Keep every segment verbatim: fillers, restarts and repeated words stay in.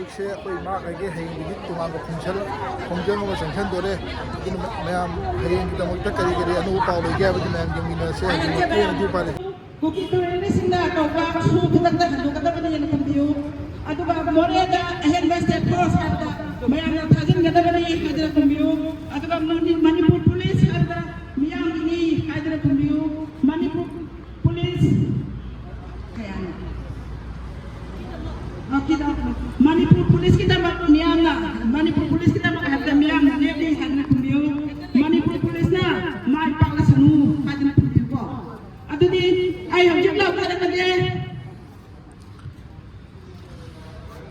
ꯍꯧꯖꯤꯛꯁꯦ ꯑꯩꯈꯣꯏ ꯏꯃꯥꯈꯩꯒꯤ ꯍꯌꯦꯡꯒꯤꯗꯤ ꯇꯣꯉꯥꯟꯕ ꯐꯪꯁꯟ, ꯈꯣꯡꯖꯪ ꯑꯃ ꯆꯪꯁꯤꯟꯗꯣꯔꯦ꯫ ꯑꯗꯨꯅ ꯃꯌꯥꯝ ꯍꯌꯦꯡꯒꯤꯗꯃꯛꯇ ꯀꯔꯤ ꯀꯔꯤ ꯑꯅꯧꯕ ꯄꯥꯎ ꯂꯩꯒꯦ ꯍꯥꯏꯕꯗꯨ ꯃꯌꯥꯝ ꯌꯦꯡꯃꯤꯟꯅꯔꯁꯦ꯫ ꯍꯌꯦꯡꯃꯛꯇꯤ ꯑꯗꯨ ꯄꯥꯔꯤ꯫ ꯀꯨꯀꯤ ꯇꯨꯔꯦꯜꯁꯤꯡꯅ ꯀꯧꯕ ꯁꯨ ꯈꯨꯗꯛꯇ ꯍꯟꯗꯣꯛꯀꯗꯕꯅꯤ ꯍꯥꯏꯅ ꯈꯨꯝꯕꯤꯌꯨ꯫ ꯑꯗꯨꯒ ꯃꯣꯔꯦꯗ ꯑꯍꯦꯟꯕ ꯁ꯭ꯇꯦꯠ ꯐꯣꯔꯁ ꯍꯥꯏꯕꯗ ꯃꯌꯥꯝꯅ ꯊꯥꯖꯤꯟꯒꯗꯕꯅꯤ ꯍꯥꯏꯗꯨꯅ ꯈꯨꯝꯕꯤꯌꯨ꯫ ꯑꯗꯨꯒ ꯃꯅꯤ-, ꯃꯅꯤꯄꯨꯔ ꯄꯨꯂꯤꯁ ꯍꯥꯏꯕꯗ ꯃꯤꯌꯥꯝꯒꯤꯅꯤ ꯍꯥꯏꯗꯨꯅ ꯈꯨꯝꯕꯤꯌꯨ꯫ ꯃꯅꯤꯄꯨꯔ ꯄꯨꯂꯤꯁ ꯀꯌꯥꯅꯣ? ꯑ, ꯀꯤꯗ-, ꯃꯅꯤꯄꯨꯔ ꯄꯨꯂꯤꯁꯀꯤꯗꯃꯛ ꯃꯤꯌꯥꯝꯅ, ꯃꯅꯤꯄꯨꯔ ꯄꯨꯂꯤꯁꯀꯤꯗꯃꯛ ꯍꯥꯏꯕꯗ ꯃꯤꯌꯥꯝꯅ ꯂꯦꯞꯂꯤ ꯍꯥꯏꯗꯨꯅ ꯈꯨꯝꯕꯤꯌꯨ꯫ ꯃꯅꯤꯄꯨꯔ ꯄꯨꯂꯤꯁꯅ ꯃꯥꯏ ꯄꯥꯛꯂꯁꯅꯨ ꯍꯥꯏꯗꯨꯅ ꯈꯨꯝꯕꯤꯌꯨꯀꯣ꯫ ꯑꯗꯨꯗꯤ ꯑꯩ ꯍꯧꯖꯤꯛ ꯂꯥꯎꯊꯔꯛꯑꯒꯦ꯫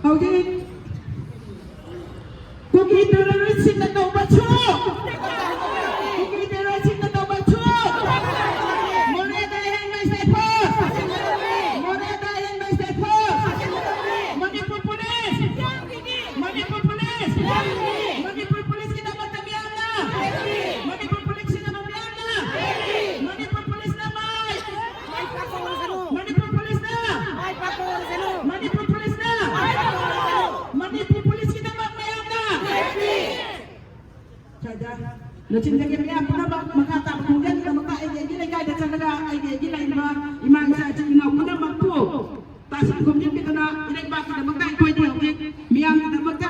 ꯍꯧꯖꯤꯛ ꯀꯨꯀꯤ ꯇꯦꯔꯣꯔꯤꯁꯁꯤꯡꯅ ꯇꯧꯕꯁꯨ, ꯀꯨꯀꯤ ꯇꯦꯔꯣꯔꯤꯁꯁꯤꯡꯅ ꯇꯧꯕꯁꯨ, ꯃꯣꯔꯦꯗ ꯑꯍꯦꯟꯕ ꯁ꯭ꯇꯦꯠ ꯐꯣꯔꯁ, ꯃꯣꯔꯦꯗ ꯑꯍꯦꯟꯕ state force, Manipur police, Manipur police, Manipur ꯄꯨꯂꯤꯁꯀꯤꯗꯃꯛꯇ ꯃꯤꯌꯥꯝꯅ, ꯃꯅꯤꯄꯨꯔ ꯄꯨꯂꯤꯁꯀꯤꯗꯃꯛ ꯃꯤꯌꯥꯝꯅ, ꯃꯅꯤꯄꯨꯔ ꯄꯨꯂꯤꯁꯅ ꯃꯥꯏ ꯃꯅꯤꯄꯨꯔ ꯄꯨꯂꯤꯁꯅ! ꯃꯅꯤꯄꯨꯔ ꯄꯨꯂꯤꯁꯅ! ꯃꯅꯤꯄꯨꯔ ꯄꯨꯂꯤꯁꯀꯤꯗꯃꯛ ꯃꯌꯥꯝꯅ! ꯁ꯭ꯋꯥꯏꯗ ꯂꯣꯏꯁꯤꯟꯖꯒꯦ꯫ ꯃꯌꯥꯝ ꯄꯨꯝꯅꯃꯛ ꯃꯈꯥ ꯇꯥꯕ ꯈꯣꯡꯖꯪꯒꯤꯗꯃꯛꯇ ꯑꯩꯒꯤ ꯑꯩꯒꯤ ꯂꯩꯀꯥꯏꯗ ꯆꯠꯂꯒ ꯑꯩꯒꯤ ꯑꯩꯒꯤ ꯂꯩꯔꯤꯕ ꯏꯃꯥ ꯏꯆꯥ ꯏꯆꯤꯟ ꯏꯅꯥꯎ ꯄꯨꯝꯅꯃꯛꯄꯨ ꯇꯥꯁꯤꯟ ꯈꯣꯝꯖꯤꯟꯕꯤꯗꯨꯅ ꯏꯔꯩꯕꯥꯛꯀꯤꯗꯃꯛꯇ ꯑꯩꯈꯣꯏꯗꯤ ꯍꯧꯖꯤꯛ ꯃꯤꯌꯥꯝꯒꯤꯗꯃꯛꯇ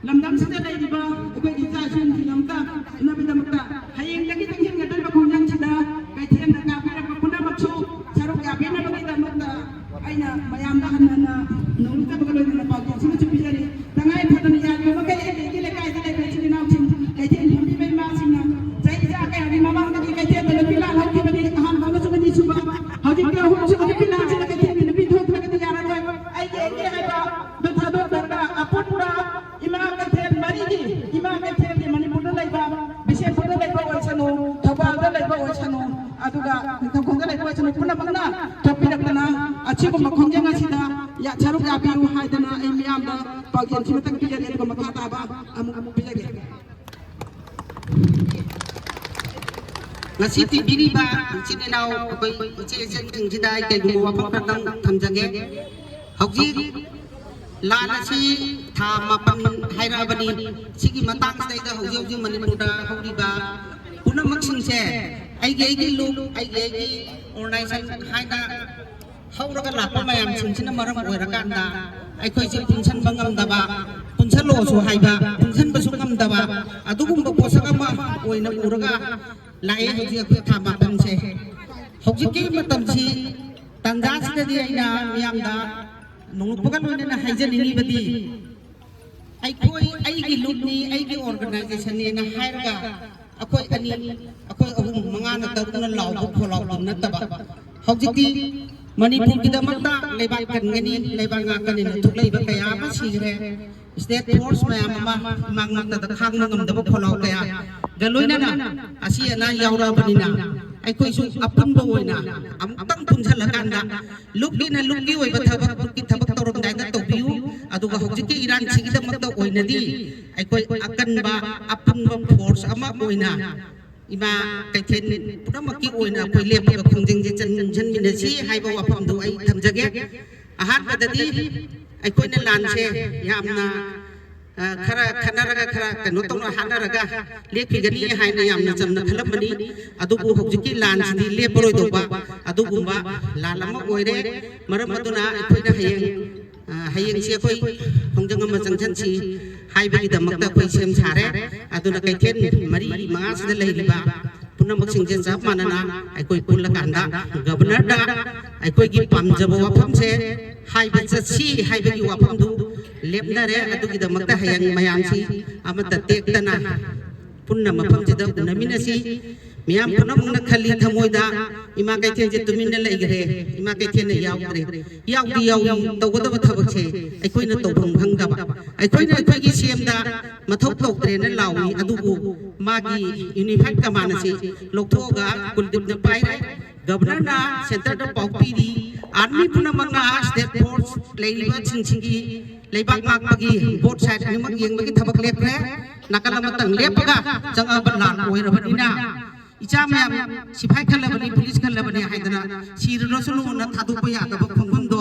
ꯂꯝꯗꯝꯁꯤꯗ ꯂꯩꯔꯤꯕ ꯑꯩꯈꯣꯏꯒꯤ ꯏꯆꯥ ꯏꯁꯨꯁꯤꯡꯒꯤꯗꯃꯛꯇ ꯐꯅꯕꯒꯤꯗꯃꯛꯇ ꯍꯌꯦꯡꯗꯒꯤ ꯆꯪꯁꯤꯟꯒꯗꯧꯔꯤꯕ ꯈꯣꯡꯖꯪꯁꯤꯗ ꯀꯩꯊꯦꯜꯗ ꯀꯥꯕꯤꯔꯛꯄ ꯄꯨꯝꯅꯃꯛꯁꯨ ꯁꯔꯨꯛ ꯌꯥꯕꯤꯅꯕꯒꯤꯗꯃꯛꯇ ꯑꯩꯅ ꯃꯌꯥꯝꯗ ꯍꯟꯅ ꯍꯟꯅ ꯅꯧꯅꯖꯕꯒ ꯂꯣꯏꯅꯅ ꯄꯥꯎꯖꯦꯜꯁꯤꯃꯁꯨ ꯄꯤꯖꯔꯤ꯫ ꯇꯉꯥꯏ ꯐꯗꯅ ꯌꯥꯔꯤꯕ ꯃꯈꯩ ꯑꯩꯒꯤ ꯑꯩꯒꯤ ꯂꯩꯀꯥꯏꯗ ꯂꯩꯕ ꯏꯆꯤꯜ ꯏꯅꯥꯎꯁꯤꯡ, ꯀꯩꯊꯦꯜ ꯐꯝꯂꯤꯕ ꯏꯃꯥꯁꯤꯡꯅ ꯆꯍꯤ ꯆꯥ ꯀꯌꯥꯒꯤ ꯃꯃꯥꯡꯗꯒꯤ ꯀꯩꯊꯦꯜꯗ ꯅꯨꯄꯤ ꯂꯥꯛꯍꯧꯈꯤꯕꯅꯤ, ꯑꯍꯥꯟꯕ ꯑꯃꯁꯨꯡ ꯑꯅꯤꯁꯨꯕ꯫ ꯍꯧꯖꯤꯛꯇꯤ ꯑꯍꯨꯝꯁꯨꯕ ꯅꯨꯄꯤ ꯂꯥꯛꯁꯤꯅ ꯀꯩꯊꯦꯜꯒꯤ ꯅꯨꯄꯤ ꯊꯣꯛꯇ꯭ꯔꯒꯗꯤ ꯌꯥꯔꯔꯣꯏ꯫ ꯑꯩꯒꯤ ꯑꯩꯒꯤ ꯍꯥꯏꯕ ꯗꯨ ꯊꯥꯗꯣꯛꯇ꯭ꯔꯒ ꯑꯄꯨꯟꯕ ꯏꯃꯥ ꯀꯩꯊꯦꯜ ꯃꯔꯤꯒꯤ, ꯏꯃꯥ ꯀꯩꯊꯦꯜꯒꯤ ꯃꯅꯤꯄꯨꯔꯗ ꯂꯩꯕ, ꯕꯤꯁꯦꯝꯄꯨꯔꯗ ꯂꯩꯕ ꯑꯣꯏꯁꯅꯨ, ꯊꯧꯕꯥꯜꯗ ꯂꯩꯕ ꯑꯣꯏꯁꯅꯨ, ꯑꯗꯨꯒ ꯅꯤꯡꯊꯧꯈꯣꯡꯗ ꯂꯩꯕ ꯑꯣꯏꯁꯅꯨ, ꯄꯨꯝꯅꯃꯛꯅ ꯊꯣꯛꯄꯤꯔꯛꯇꯅ ꯑꯁꯤꯒꯨꯝꯕ ꯈꯣꯡꯖꯪ ꯑꯁꯤꯗ ꯌꯥ-, ꯁꯔꯨꯛ ꯌꯥꯕꯤꯌꯨ ꯍꯥꯏꯗꯅ ꯑꯩ ꯃꯤꯌꯥꯝꯗ ꯄꯥꯎꯖꯦꯜꯁꯤ ꯑꯃꯇꯪ ꯄꯤꯖꯒꯦ, ꯑꯗꯨꯒ ꯃꯈꯥ ꯇꯥꯕ ꯑꯃꯨꯛ ꯑꯃꯨꯛ ꯄꯤꯖꯒꯦ꯫ ꯉꯁꯤ ꯇꯤꯟꯕꯤꯔꯤꯕ ꯏꯆꯤꯟ ꯏꯅꯥꯎ ꯑꯩꯈꯣꯏ ꯏꯆꯦ ꯏꯆꯟꯁꯤꯡꯁꯤꯗ ꯑꯩ ꯀꯩꯒꯨꯝꯕ ꯋꯥꯐꯝ ꯈꯔꯇꯪ ꯊꯝꯖꯒꯦ꯫ ꯍꯧꯖꯤꯛ ꯂꯥꯟ ꯑꯁꯤ ꯊꯥ ꯃꯥꯄꯟ ꯍꯥꯏꯔꯛꯑꯕꯅꯤ꯫ ꯁꯤꯒꯤ ꯃꯇꯥꯡꯁꯤꯗꯩꯗ ꯍꯧꯖꯤꯛ ꯍꯧꯖꯤꯛ ꯃꯅꯤꯄꯨꯔꯗ ꯍꯧꯔꯤꯕ ꯄꯨꯝꯅꯃꯛꯁꯤꯡꯁꯦ ꯑꯩꯒꯤ ꯑꯩꯒꯤ ꯂꯨꯞ, ꯑꯩꯒꯤ ꯑꯩꯒꯤ ꯑꯣꯔꯒꯅꯥꯏꯖꯦꯁꯟ ꯍꯥꯏꯅ ꯍꯧꯔꯒ ꯂꯥꯛꯄ ꯃꯌꯥꯝꯁꯤꯡꯁꯤꯅ ꯃꯔꯝ ꯑꯣꯏꯔꯀꯥꯟꯗ ꯑꯩꯈꯣꯏꯁꯦ ꯄꯨꯟꯁꯟꯕ ꯉꯝꯗꯕ, ꯄꯨꯟꯁꯜꯂꯣꯁꯨ ꯍꯥꯏꯕ, ꯄꯨꯟꯁꯟꯕꯁꯨ ꯉꯝꯗꯕ, ꯑꯗꯨꯒꯨꯝꯕ ꯄꯣꯠꯁꯛ ꯑꯃ ꯑꯣꯏꯅ ꯎꯔꯒ ꯂꯥꯛꯑꯦ ꯍꯧꯖꯤꯛ ꯑꯩꯈꯣꯏ ꯊꯥ ꯃꯥꯄꯟꯁꯦ꯫ ꯍꯧꯖꯤꯛꯀꯤ ꯃꯇꯝꯁꯤ, ꯇꯥꯟꯖꯥꯁꯤꯗꯗꯤ ꯑꯩꯅ ꯃꯤꯌꯥꯝꯗ ꯅꯣꯡꯂꯨꯛꯄꯒ ꯂꯣꯏꯅꯅ ꯍꯥꯏꯖꯅꯤꯡꯉꯤꯕꯗꯤ, ꯑꯩꯈꯣꯏ, ꯑꯩꯒꯤ ꯂꯨꯞꯅꯤ, ꯑꯩꯒꯤ ꯑꯣꯔꯒꯅꯥꯏꯖꯦꯁꯟꯅꯦꯅ ꯍꯥꯏꯔꯒ ꯑꯩꯈꯣꯏ ꯑꯅꯤ, ꯑꯩꯈꯣꯏ ꯑꯍꯨꯝ, ꯃꯉꯥꯅ, ꯇꯔꯨꯛꯅ ꯂꯥꯎꯕ ꯈꯣꯜꯂꯥꯎꯕ ꯅꯠꯇꯕ, ꯍꯧꯖꯤꯛꯇꯤ ꯃꯅꯤꯄꯨꯔꯒꯤꯗꯃꯛꯇ ꯂꯩꯕꯥꯛ ꯀꯟꯒꯅꯤ, ꯂꯩꯕꯥꯛ ꯉꯥꯛꯀꯅꯤꯅ ꯊꯣꯛꯂꯛꯏꯕ ꯀꯌꯥ ꯑꯃ ꯁꯤꯈ꯭ꯔꯦ꯫ ꯁ꯭ꯇꯦꯠ ꯐꯣꯔꯁ ꯃꯌꯥꯝ ꯑꯃ ꯏꯃꯥꯡꯂꯛꯇꯗ ꯈꯥꯡꯕ ꯉꯝꯗꯕ ꯈꯣꯜꯂꯥꯎ ꯀꯌꯥꯒ ꯂꯣꯏꯅꯅ ꯑꯁꯤ ꯑꯅꯥ ꯌꯥꯎꯔꯛꯑꯕꯅꯤꯅ, ꯑꯩꯈꯣꯏꯁꯨ ꯑꯄꯨꯟꯕ ꯑꯣꯏꯅ ꯑꯃꯨꯛꯇꯪ ꯄꯨꯟꯁꯤꯜꯂꯀꯥꯟꯗ ꯂꯨꯞꯀꯤꯅ ꯂꯨꯞꯀꯤ ꯑꯣꯏꯕ ꯊꯕꯛ, ꯂꯨꯞꯀꯤ ꯊꯕꯛ ꯇꯧꯔꯝꯗꯥꯏꯗ ꯇꯧꯕꯤꯌꯨ꯫ ꯑꯗꯨꯒ ꯍꯧꯖꯤꯛꯀꯤ ꯏꯔꯥꯡꯁꯤꯒꯤꯗꯃꯛꯇ ꯑꯣꯏꯅꯗꯤ ꯑꯩꯈꯣꯏ ꯑꯀꯟꯕ ꯑꯄꯨꯟꯕ ꯐꯣꯔꯁ ꯑꯃ ꯑꯣꯏꯅ ꯏꯃꯥ ꯀꯩꯊꯦꯜ ꯄꯨꯝꯅꯃꯛꯀꯤ ꯑꯣꯏꯅ ꯑꯩꯈꯣꯏ ꯂꯦꯞꯄꯒ ꯈꯣꯡꯖꯪꯁꯦ ꯆꯪꯁꯤꯟꯃꯤꯟꯅꯁꯤ ꯍꯥꯏꯕ ꯋꯥꯐꯝꯗꯨ ꯑꯩ ꯊꯝꯖꯒꯦ꯫ ꯑꯍꯥꯟꯕꯗꯗꯤ ꯑꯩꯈꯣꯏꯅ ꯂꯥꯟꯁꯦ ꯌꯥꯝꯅ, ꯑ, ꯈꯔ ꯈꯟꯅꯔꯒ, ꯈꯔ ꯀꯩꯅꯣ ꯇꯧꯅ ꯍꯥꯠꯅꯔꯒ ꯂꯦꯞꯈꯤꯒꯅꯤ ꯍꯥꯏꯅ ꯌꯥꯝꯅ ꯆꯝꯅ ꯈꯜꯂꯝꯕꯅꯤ꯫ ꯑꯗꯨꯕꯨ ꯍꯧꯖꯤꯛꯀꯤ ꯂꯥꯟꯁꯤꯗꯤ ꯂꯦꯞꯄꯔꯣꯏꯗꯧꯕ ꯑꯗꯨꯒꯨꯝꯕ ꯂꯥꯟ ꯑꯃ ꯑꯣꯏꯔꯦ꯫ ꯃꯔꯝ ꯑꯗꯨꯅ ꯑꯩꯈꯣꯏꯅ ꯍꯌꯦꯡ, ꯑ, ꯍꯌꯦꯡꯁꯤ ꯑꯩꯈꯣꯏ ꯈꯣꯡꯖꯪ ꯑꯃ ꯆꯪꯁꯤꯟꯁꯤ ꯍꯥꯏꯕꯒꯤꯗꯃꯛꯇ ꯑꯩꯈꯣꯏ ꯁꯦꯝ ꯁꯥꯔꯦ꯫ ꯑꯗꯨꯅ ꯀꯩꯊꯦꯜ ꯃꯔꯤ ꯃꯉꯥꯁꯤꯗ ꯂꯩꯔꯤꯕ ꯄꯨꯝꯅꯃꯛꯁꯤꯡꯁꯦ ꯆꯞ ꯃꯥꯟꯅꯅ ꯑꯩꯈꯣꯏ ꯄꯨꯜꯂꯀꯥꯟꯗ ꯒꯕꯔꯅꯔꯗ ꯑꯩꯈꯣꯏꯒꯤ ꯄꯥꯝꯖꯕ ꯋꯥꯐꯝꯁꯦ ꯍꯥꯏꯕ ꯆꯠꯁꯤ ꯍꯥꯏꯕꯒꯤ ꯋꯥꯐꯝꯗꯨ ꯂꯦꯞꯅꯔꯦ꯫ ꯑꯗꯨꯒꯤꯗꯃꯛꯇ ꯍꯌꯦꯡ ꯃꯌꯥꯝꯁꯤ ꯑꯃꯠꯇ ꯇꯦꯛꯇꯅ ꯄꯨꯟꯅ ꯃꯐꯝꯁꯤꯗ ꯎꯅꯃꯤꯟꯅꯁꯤ꯫ ꯃꯤꯌꯥꯝ ꯄꯨꯝꯅꯃꯛꯅ ꯈꯜꯂꯤ ꯊꯃꯣꯏꯗ, "ꯏꯃꯥ ꯀꯩꯊꯦꯜꯁꯦ ꯇꯨꯃꯤꯟꯅ ꯂꯩꯈ꯭ꯔꯦ, ꯏꯃꯥ ꯀꯩꯊꯦꯜꯅ ꯌꯥꯎꯗ꯭ꯔꯦ"꯫ ꯌꯥꯎꯗꯤ ꯌꯥꯎꯏ, ꯇꯧꯒꯗꯕ ꯊꯕꯛꯁꯦ ꯑꯩꯈꯣꯏꯅ ꯇꯧꯐꯝ ꯈꯪꯗꯕ, ꯑꯩꯈꯣꯏꯅ ꯑꯩꯈꯣꯏꯒꯤ ꯁꯤ ꯑꯦꯝꯗ ꯃꯊꯧ ꯇꯧꯗ꯭ꯔꯦꯅ ꯂꯥꯎꯏ꯫ ꯑꯗꯨꯕꯨ ꯃꯥꯒꯤ ꯌꯨꯅꯤꯐꯥꯏꯠ ꯀꯃꯥꯟ ꯑꯁꯤ ꯂꯧꯊꯣꯛꯑꯒ ꯀꯨꯜꯗꯤꯞꯅ ꯄꯥꯏꯔꯦ꯫ ꯒꯕꯔꯅꯔꯅ ꯁꯦꯟꯇꯔꯗ ꯄꯥꯎ ꯄꯤꯔꯤ, ꯑꯥꯔꯃꯤ ꯄꯨꯝꯅꯃꯛꯅ ꯁ꯭ꯇꯦꯠ ꯐꯣꯔꯁ ꯂꯩꯔꯤꯕꯁꯤꯡꯁꯤꯒꯤ ꯂꯩꯕꯥꯛ ꯉꯥꯛꯄꯒꯤ ꯕꯣꯠ ꯁꯥꯏꯠ ꯑꯅꯤꯃꯛ ꯌꯦꯡꯕꯒꯤ ꯊꯕꯛ ꯂꯦꯞꯈ꯭ꯔꯦ꯫ ꯅꯥꯀꯜ ꯑꯃꯇꯪ ꯂꯦꯞꯄꯒ ꯆꯪꯉꯛꯑꯕ ꯂꯥꯟ ꯑꯣꯏꯔꯕꯅꯤꯅ, ꯏꯆꯥ ꯃꯌꯥꯝ ꯁꯤꯐꯥꯏ ꯈꯜꯂꯕꯅꯤ, ꯄꯨꯂꯤꯁ ꯈꯜꯂꯕꯅꯤ ꯍꯥꯏꯗꯅ ꯁꯤꯔꯨꯔꯁꯅꯨꯅ ꯊꯥꯗꯣꯛꯄ ꯌꯥꯗꯕ ꯈꯣꯡꯐꯝꯗꯣ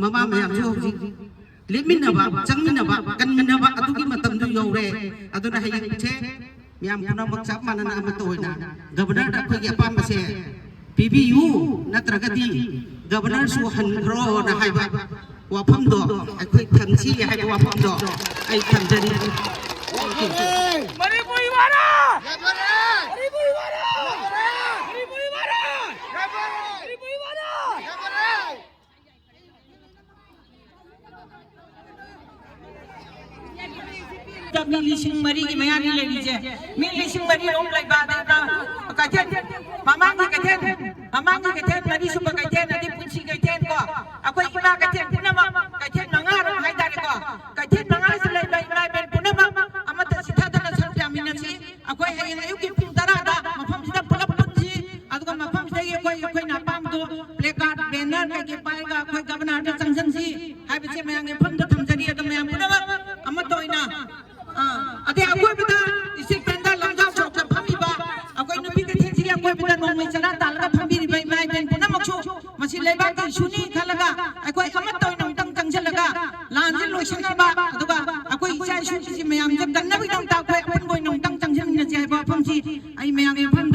ꯃꯃꯥ ꯃꯌꯥꯝꯁꯨ ꯍꯧꯖꯤꯛ ꯂꯦꯞꯃꯤꯟꯅꯕ, ꯆꯪꯃꯤꯟꯅꯕ, ꯀꯟꯃꯤꯟꯅꯕ ꯑꯗꯨꯒꯤ ꯃꯇꯝꯗꯨ ꯌꯧꯔꯦ꯫ ꯑꯗꯨꯅ ꯍꯌꯦꯡꯁꯦ ꯃꯌꯥꯝ ꯄꯨꯝꯅꯃꯛ ꯆꯞ ꯃꯥꯟꯅꯅ ꯑꯃꯠꯇ ꯑꯣꯏꯅ ꯒꯕꯔꯅꯔꯗ ꯑꯩꯈꯣꯏꯒꯤ ꯑꯄꯥꯝꯕꯁꯦ ꯄꯤꯕꯤꯌꯨ, ꯅꯠꯇ꯭ꯔꯒꯗꯤ ꯒꯕꯔꯅꯔꯁꯨ ꯍꯟꯈ꯭ꯔꯣꯅ ꯍꯥꯏꯕ ꯋꯥꯐꯝꯗꯣ, ꯑꯩꯈꯣꯏ ꯊꯝꯁꯤ ꯍꯥꯏꯕ ꯋꯥꯐꯝꯗꯣ ꯑꯩ ꯊꯝꯖꯔꯤ꯫ ꯃꯅꯤꯄꯨꯔꯤ ꯋꯥꯔꯣ! ꯃꯅꯤꯄꯨꯔꯤ ꯋꯥꯔꯣ! ꯃꯅꯤꯄꯨꯔꯤ ꯋꯥꯔꯣ! ꯃꯅꯤꯄꯨꯔꯤ ꯋꯥꯔꯣ! ꯃꯤ ꯂꯤꯁꯤꯡ ꯃꯔꯤꯒꯤ ꯃꯌꯥꯅꯤ ꯂꯩꯔꯤꯁꯦ꯫ ꯃꯤ ꯂꯤꯁꯤꯡ ꯃꯔꯤ ꯔꯣꯝ ꯂꯩꯕ, ꯑꯗꯩꯗ ꯀꯩꯊꯦꯜ, ꯃꯃꯥꯡꯒꯤ ꯀꯩꯊꯦꯜ, ꯃꯃꯥꯡꯒꯤ ꯀꯩꯊꯦꯜ, ꯃꯔꯤꯁꯨꯕ ꯀꯩꯊꯦꯜ, ꯑꯗꯩ ꯄꯨꯟꯁꯤ ꯀꯩꯊꯦꯜ ꯀꯣ, ꯑꯩꯈꯣꯏ ꯏꯃꯥ ꯀꯩꯊꯦꯜ ꯄꯨꯝꯅꯃꯛ, ꯀꯩꯊꯦꯜ ꯃꯉꯥ ꯔꯣꯝ ꯍꯥꯏꯇꯥꯔꯦꯀꯣ, ꯀꯩꯊꯦꯜ ꯃꯉꯥꯁꯤ ꯂꯩꯕ ꯏꯃꯥ ꯏꯕꯦꯟ ꯄꯨꯝꯅꯃꯛ ꯑꯃꯠꯇ ꯁꯤꯊꯗꯅ ꯁꯔꯨꯛ ꯌꯥꯃꯤꯟꯅꯁꯤ꯫ ꯑꯩꯈꯣꯏ ꯍꯌꯦꯡ ꯑꯌꯨꯛꯀꯤ ꯄꯨꯡ ꯇꯔꯥꯗ ꯃꯐꯝꯁꯤꯗ ꯄꯨꯂꯞ ꯄꯨꯟꯁꯤ, ꯑꯗꯨꯒ ꯃꯐꯝꯁꯤꯗꯒꯤ ꯑꯩꯈꯣꯏ, ꯑꯩꯈꯣꯏꯅ ꯑꯄꯥꯝꯕꯗꯣ placard, banner ꯀꯩꯀꯩ ꯄꯥꯏꯔꯒ ꯑꯩꯈꯣꯏ ꯒꯕꯔꯅꯔꯗ ꯆꯪꯁꯤꯟꯁꯤ ꯍꯥꯏꯕꯁꯦ ꯃꯌꯥꯝꯒꯤ ꯃꯐꯝꯗ ꯊꯝꯖꯔꯤ꯫ ꯑꯗꯣ ꯃꯌꯥꯝ ꯄꯨꯝꯅꯃꯛ ꯑꯃꯠꯇ ꯑꯣꯏꯅ, ꯑ, ꯑꯗꯩ ꯑꯀꯣꯏꯕꯗ street vendor ꯂꯝꯖꯥꯎ ꯁꯣꯔꯣꯛꯇ ꯐꯝꯃꯤꯕ ꯑꯩꯈꯣꯏ ꯅꯨꯄꯤ ꯀꯩꯊꯦꯜꯁꯤꯒꯤ ꯑꯀꯣꯏꯕꯗ ꯅꯣꯡꯃꯩ ꯆꯔꯥ ꯇꯥꯜꯂꯒ ꯐꯝꯕꯤꯔꯤꯕ ꯏꯃꯥ ꯏꯕꯦꯟ ꯄꯨꯝꯅꯃꯛꯁꯨ ꯃꯁꯤ ꯂꯩꯕꯥꯛꯀꯤ ꯏꯁꯨꯅꯤ ꯈꯜꯂꯒ ꯑꯩꯈꯣꯏ ꯑꯃꯠꯇ ꯑꯣꯏꯅ ꯑꯃꯨꯛꯇꯪ ꯆꯪꯁꯤꯜꯂꯒ ꯂꯥꯟꯁꯤ ꯂꯣꯏꯁꯤꯟꯅꯕ, ꯑꯗꯨꯒ ꯑꯩꯈꯣꯏ ꯏꯆꯥ ꯏꯁꯨꯁꯤ ꯃꯌꯥꯝꯁꯦ ꯀꯟꯅꯕꯒꯤꯗꯃꯛꯇ ꯑꯩꯈꯣꯏ ꯑꯄꯨꯟꯕ ꯑꯣꯏꯅ ꯑꯃꯨꯛꯇꯪ ꯆꯪꯁꯤꯟꯃꯤꯟꯅꯁꯤ ꯍꯥꯏꯕ ꯋꯥꯐꯝꯁꯤ ꯑꯩ ꯃꯌꯥꯝꯒꯤ ꯃꯐꯝ